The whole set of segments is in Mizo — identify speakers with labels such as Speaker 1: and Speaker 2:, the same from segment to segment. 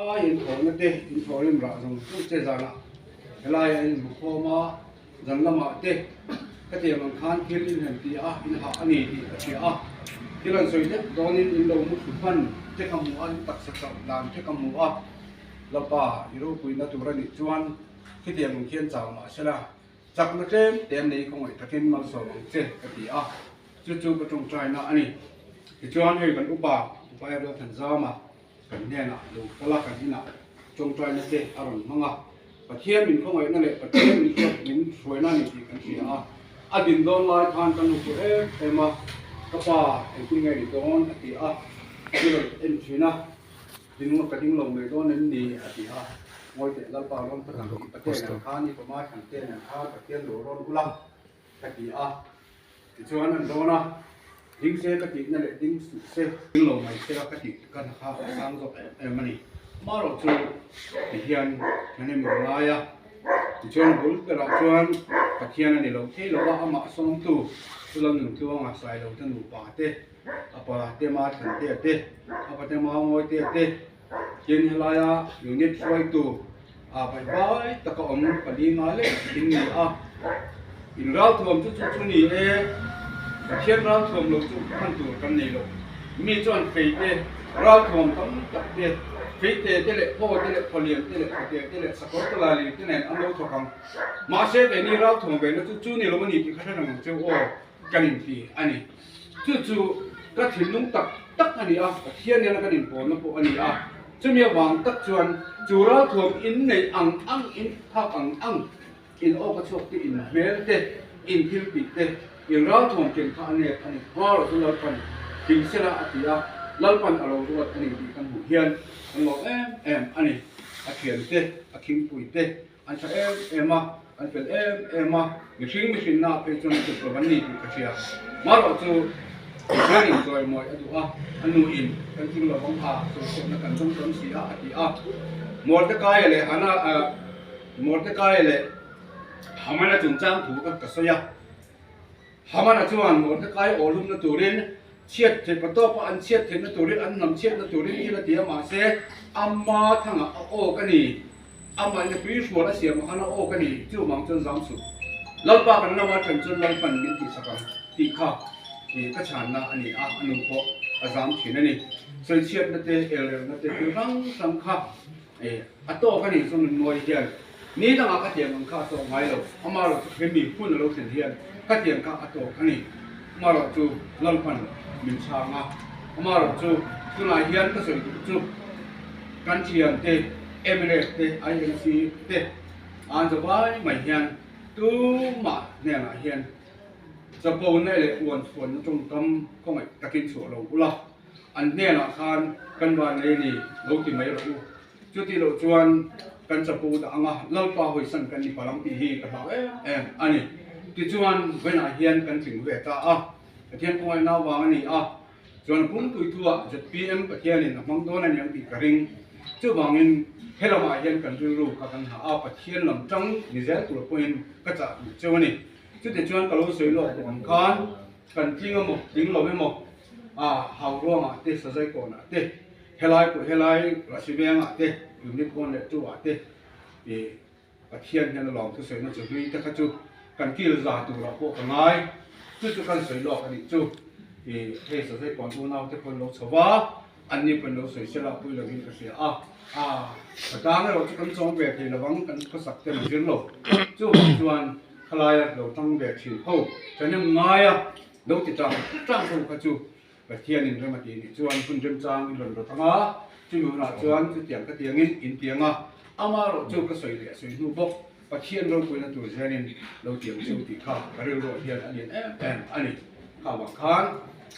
Speaker 1: In thawhna te, in thawhrim rah zawng zawng che zanah helaiah in inhmu khawm a, zan lamah te khatiang ang khan thil in han ti a, in hah a ni tih ka hria a. Thil an sawi deuh dawnin in lo mu thlu hman te ka hmu a, in taksa chauh dan te ka hmu a. Lapa i ropuina tur a nih chuan khitiang ang khian chau mah sela, chakna tlem te an nei khawngaih takin malsawm ang che ka ti a, chu chu ka tawngtaina a ni. Tichuan hei kan upa, Upa Erlo Thanzama, Kan hnenah lo kal a, kan inah tawngtaina te a rawn hmang a. Pathian min khawngaihna leh Pathian min hriat min hruaina a ni tih kan hria a. A din dawn lai khan kan hmu fuh em em a, Ka pa engtin nge ni dawn? a ti a, Thil rawn en thin a, Ding ka ding lo mai dawn em ni? a ti a. Ngawi teh Lalpa rawn phawt ang tih Pathian nen khan i pawma thlan te nen khan Pathian lo rawn ula ka ti a. Tichuan an dawn a, ding se ka tihna leh ding suh se. Ding lo mai se a ka tih ka kha a sang zawk em em a ni. Amaherawh chu tihian kan em lo ngai a, tichuan bul berah chuan Pathian a ni lo thei lo a, amah sawmtu chu lo nun tluanga Sailo te nupa te, a pa te ma Thlantea te, a pa te ma Mawitea te, Tin, helaia unit hruaitu a vaivai taka awm pali nga leh in ni a, in ralthuam chu chu chu ni e, Pathian ralthuam lo chu hman tur kan nei lo. Mi chuan fei te, ralthuam tam tak te, feite te leh phaw te leh phawlian te leh phawte te leh sakawr tawlai te nen an lo thawk ang. Mahse, keini ralthuam vena chu chu ni lo a ni tih kha hre reng ang cheu aw. Kan inti a ni. Chu chu ka thinlung tak tak a ni a, Pathian nena kan inpawlna pawh a ni a. Chumi avang tak chuan chu ralthuam in nei ang ang, in phak ang ang, in awka chhuak te, in hmel te, in thil tih te, in ralthuam ken kha a nep a ni. Hmarawh chu Lalpan ding sela a ti a, Lalpan a lo ruat a ni tih kan hmuh hian kan lawm em em a ni. A thiante, a khingpui te, An tha em em a, an fel em em a, mihring mihrinna ah phei chuan chuk lo an ni tih ka hria. Marawh chu Pathian in chawimawi a duh a, a nu in kan tling lo vang a, sawichhiatna kan dawng tam si a, a ti a. Mordekaia leh Hana Mordekaia leh Hamana chungchang thu ka sawi a. Hamana chuan Mordekaia awlumna turin chhiat theih patawpa an chhiat theihna turin an hnam chhiatna turin thil a ti a, mahse ama thangah a awk a ni. Amah in a tui hrual a siam ah khan a awk a ni. Chuvang chuan zam suh. Lalpa kan lama then chuan Lalpan min tihsak ang tih kha ka chhanna a ni a, a nu pawh a zam thin a ni. Sawichhiatna te, elrelna te thil hrang hrang kha A tawk a nih chuan Nunmawi hian ni dangah ka tiang ang kha a tawk ngai lo, amaherawh chu he mi hun a lo thlen hian ka tiang kha a tawk a ni. Amaherawh chu Lalpan min chhang a, amaherawh chu tunah hian ka sawi duh chu kan thiante mnf te, INC te an za vai mai hian tumah hnenah hian chapona leh uanchhuanna tawngkam khawngaih takin chhuah lo ula. An hnenah khan kan van nei ni lo ti mai rawh u. Chuti loh chuan kan chapo dah anga Lalpa hawisan kan ni palh ang tih hi ka hlau em em a ni. Tichuan vawiinah hian kan tling ve ta a, Pathian khawngaihna avang a ni a, chuan pumpui thuah zpm Pathianin a hmang dawn a ni ang tih ka ring. Chuvangin he lamah hian kan rilru kha kan hah a, Pathian lam tang ni zel tur pawhin ka chah duh cheu a ni. Chutichuan ka lo sawi lawk bawk ang khan kan tling emaw tling lo emaw a hauruangah te sazaikawnah te helai pawh helai Rasivengah te unit 1 leh 2 ah te ih Pathian hian a lawm thusawina chu hlui te kha chu kan kil za turah pawh ka ngai chu chu kan sawi lawk a nih chu ih hei sazaikawn unau te pawh an lo chho va an ni pawh an lo sawi sela pui lovin ka hria a a patang erawh chu kan chawm ve thei lovang kan khawsak ten a zir lo chuvang chuan khalaia lo tang ve thin ho thahnem ngaia Lo ti tang tang ho kha chu Pathianin rem a tih nih chuan hun remchang i rawn rawt ang a, chumi hunah chuan chutiang ka tiangin in tiang a, amaherawh chu ka sawi leh a sawi hnu bawk Pathian ropuina tur zelin lo tiang cheu tih kha ka rilruah hian a lian em em a ni. Kha vang khan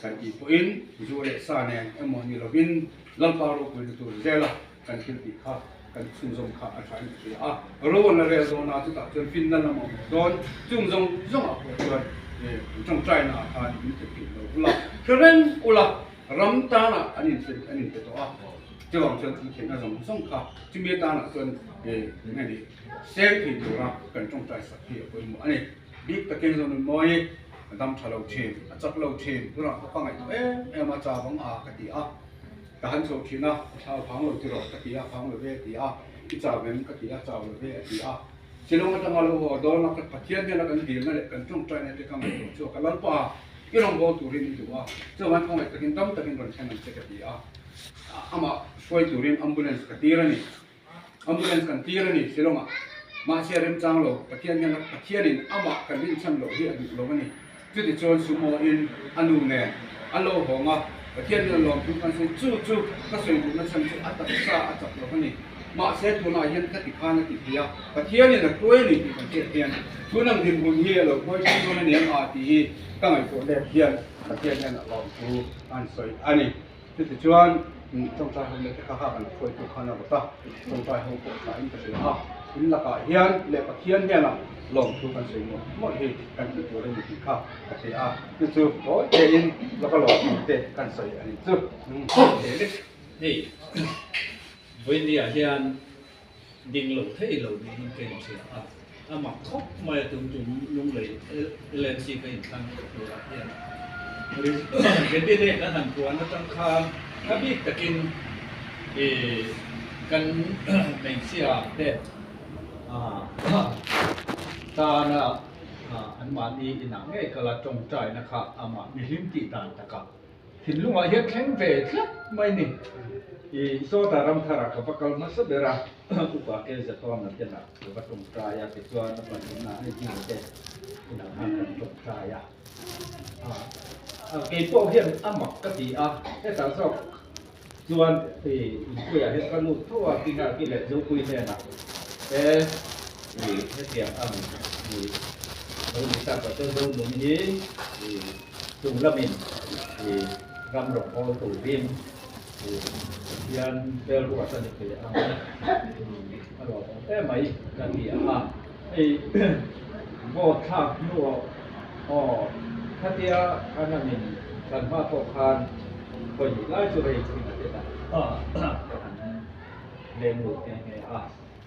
Speaker 1: kan tih pawhin zu leh sa nen emaw ni lovin Lalpa ropuina tur zela kan thil tih kha kan chhunzawm kha a tha in ka hria a, ro an la rel dawn a, chutah chuan finna lam a awm dawn, chung zawng zawngah pawh chuan an tawngtaina ah khan min pe thei lo ula, hre reng ula, ram tanah an in an in pe tawh a, chuvang chuan an theihna zawng zawng kha chumi atanah chuan eng nge ni seng thei tura kan tawngtai sak hi a pawimawh a ni. Bik takin Zonun Mawi a dam tha lo thin, a chak lo thin, tunah pawh ka ngaihtuah em em a, cha vang a ka ti a. Ka han chhoh thin a, a thlau phang lo ti rawh ka ti a, phang lo ve a ti a, i chau em ka ti a, chau lo ve a ti a. Shillong atanga lo haw dawn a, Pathian hnena kan dilna leh kan tawngtaina te ka ngaihtuah chu a ka Lalpa a, i rawngbâwl turin i duh a, chuan khawngaih takin dam takin rawn thleng ang che ka ti a. Amah hruai turin ambulance ka tir a ni. Ambulance kan tir a ni Shillong-ah. Mahse remchang lo, Pathian hian Pathianin amah kan rinchhan loh hi a duh lo a ni. Chutichuan sumo-in a nu nen a lo hawng a, Pathian hian lawmthu kan sawi. Chu chu ka sawi duhna chhan chu a taksa a chak lo a ni. Mahse tunah hian ka ti khan a ti thei a, Pathianin a hruai a ni tih kan hriat hian tun ang dinhmun hi a lo hruai thleng dawn a ni ang a tih hi ka ngaihtuah let hian Pathian hian a lawmthu an sawi a ni. Chutichuan tawngtai ho leh te kha kha kan hruaitu khan a rawt a, tawngtai ho pawh thlahin ka hria a, in lakah hian leh Pathian hnenah lawmthu kan sawi mawlh mawlh hi kan tih tur a ni tih kha ka hria a, chu chu tawi tein laka lawmthu te kan sawi a ni chu.
Speaker 2: Hei vawinia hian ding lo thei lo niin ka inhria a, a mak khawp mai a tum tum lunglei LNC ka inthlang turah hian candidate an han puan atang khan a bik takin ih kan hmeichhia te tana anmahni inah ngei kala tawngtaina kha amah mihlim tih dan takah Thinlungah hian thleng ve tlat mai ni. I Sawta Ramthara ka va kal hmasa ber a, upa ke Zatawna te lah ka va tawngtai a, tichuan a pahnihna a hnu te inah khan kan tawngtai a. Kei pawh hian a mak ka ti a, hetah zawk chuan i inpuiah hian ka lut tho a, Kinga ki leh Zopui hnenah e i hetiang ang i lo ni tak ah chuan Zonun hi i Chung lamin i ram rawng hawl turin i Pathian bel ruat a ni thei ang a lawmawm em mai ka ti a. Hei vote thlak hnuah aw khatia kan han in thlan hma pawh khan khawi hnih lai chu hei thing a te dah ka han leng lut nghe nghe a.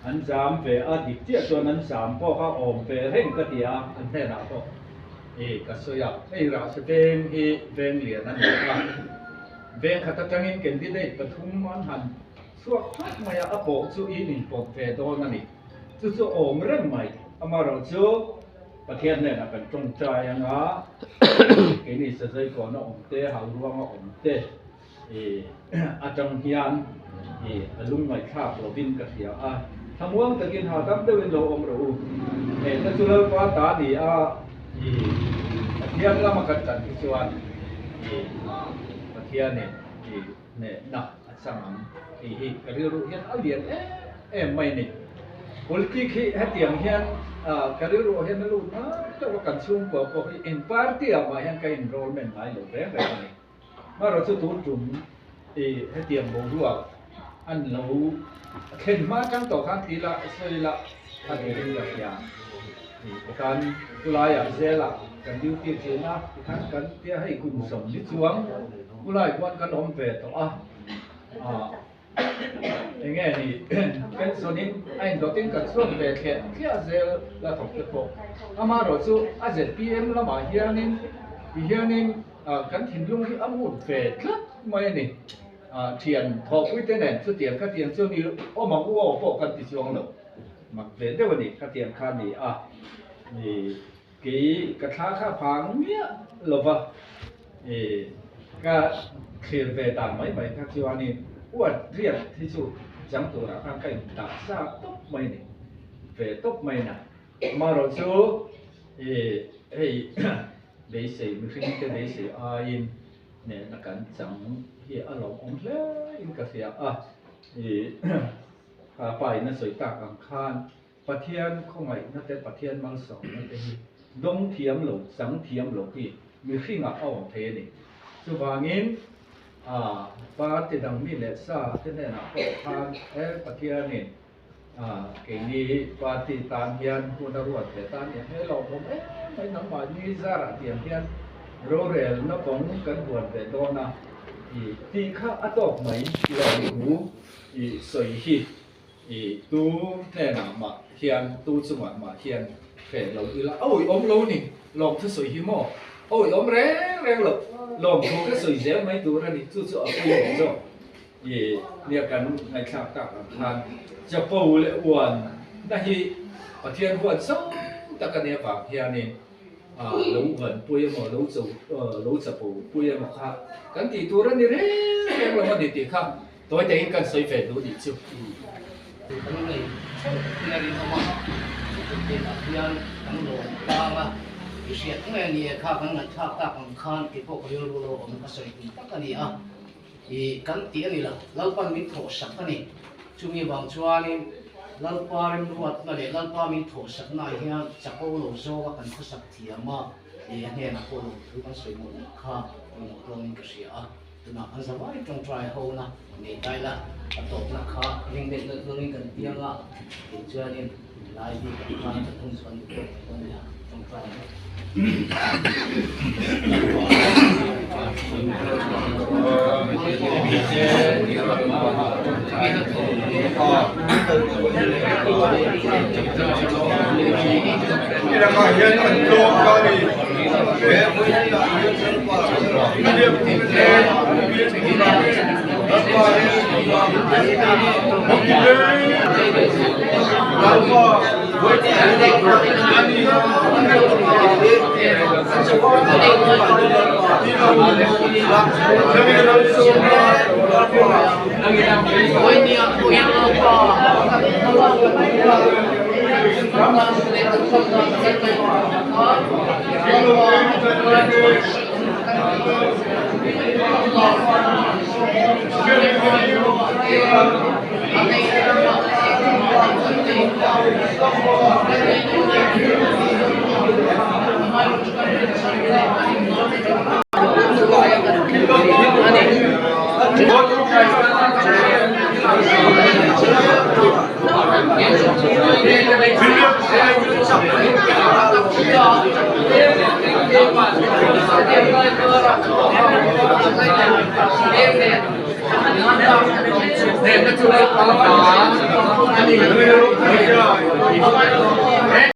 Speaker 2: An zam ve a, dik chiah chuan an zam pawh kha awm ve reng ka ti a, an hnenah pawh i ka sawi a, hei rahse veng hi veng lian a ni a, veng khat atangin candidate pathum an han chhuak thawk mai a, a pawh chu in inpawt ve dawn a ni, chu chu awm reng mai, amaherawh chu Pathian hnenah kan tawngtai anga keini Sazaikawna awm te, Hauruanga awm te, I atang hian i a lungngaihthlak lovin ka hria a, thlamuang takin hahdam deuhin lo awm rawh u. Hehna chu Lalpa ta a ni a, i Pathian lama kan tan hi chuan i Pathianin i hnehna a chang ang tih hi ka rilru hian a lian em em mai a ni. Politic hi hetiang hian ka rilruah hian a lut ngai deuh a, kan chhungkua pawh hi eng party ah mah hian ka enrollment ngai lo reng reng a ni. Hmarawh chu tun tum i hetiang boruak an lo thlen hma atang tawh khan ti ila sawi ila a tiin ka hria. I tikhan kulaiah zelah kan duty thin a, tikhan kan tia hei kum sawmli chuang kulai khuan kan awm ve tawh a. Enge ni pension in a indawtin kan chhuak ve thliah thliah zel la thawk te pawh. Amaherawh chu a zpm lamah hianin ti hianin kan thinlung hi a mut ve tlat mai a ni. Thian thawhpui te nen chutiang khatiang chu ni awm ang u aw pawh kan ti chuang lo. Mak ve deuh a ni khatiang kha ni a. Kei ka thla kha phang miah lo va, ka thlir ve dan mai mai kha chuanin uat riat hi chu chang turah khan ka indah sa tawp mai a ni, ve tawp mai na. Amaherawh chu hei beisei mihring te beisei aiin nehna kan chang hi a lawmawm hle in ka hria a, kha pa in a sawi tak ang khan Pathian khawngaihna te, Pathian malsawmna te hi dawng thiam lo, chang thiam lo hi mihringah a awm thei a ni. Chuvangin party dang mi leh sa te hnenah pawh khan he Pathianin keini party tan hian hun a ruat ve tan hian he lawmawm em mai nangmahni zarah tiang hian rorelna kawng kan buan ve dawn a tih kha a tawk mai lawmthu i sawi hi. I tu hnenah mah hian, tu chungah mah hian hreh lo ila, a awih awm lo ni, lawmthu sawi hi maw? A awih awm reng reng lo, lawmthu ka sawi zel mai tur a ni, chu chu a pawimawh zawk. I nia kan ngaihthlak tak ang khan chapo leh uan na hi Pathian huat zo tak a nih avang hianin lo uan pui emaw lo cho lo chapo pui emaw kha kan tih tur a ni reng reng lo a ni tih kha tawi takin kan sawi ve duh nih chu.
Speaker 3: Kan nei theuh in a rinawm a, chutih ah hian kan lawm tlang a, i hriat nge ni e kha kan ngaihthlak tak ang khan keipawh ka rilru lo awm ka sawi tum tak a ni a. I kan tih a ni lo, Lalpan min thawhsak a ni. Chumi vang chuanin Lalpa remruatna leh Lalpa min thawhsaknaah hian chapo lo zawnga kan khawsak thiam a, i a hnenah pawh lo thu kan sawi mawlh mawlh kha pawimawh dawnin ka hria a. Tunah kan zavai tawngtai hona nei tai la, a tawpna kha ring deuh deuh dawnin kan piang a, tichuanin lai bikah khan kan hun chu kan duh tawk mai dawn nia, tawngtai ang.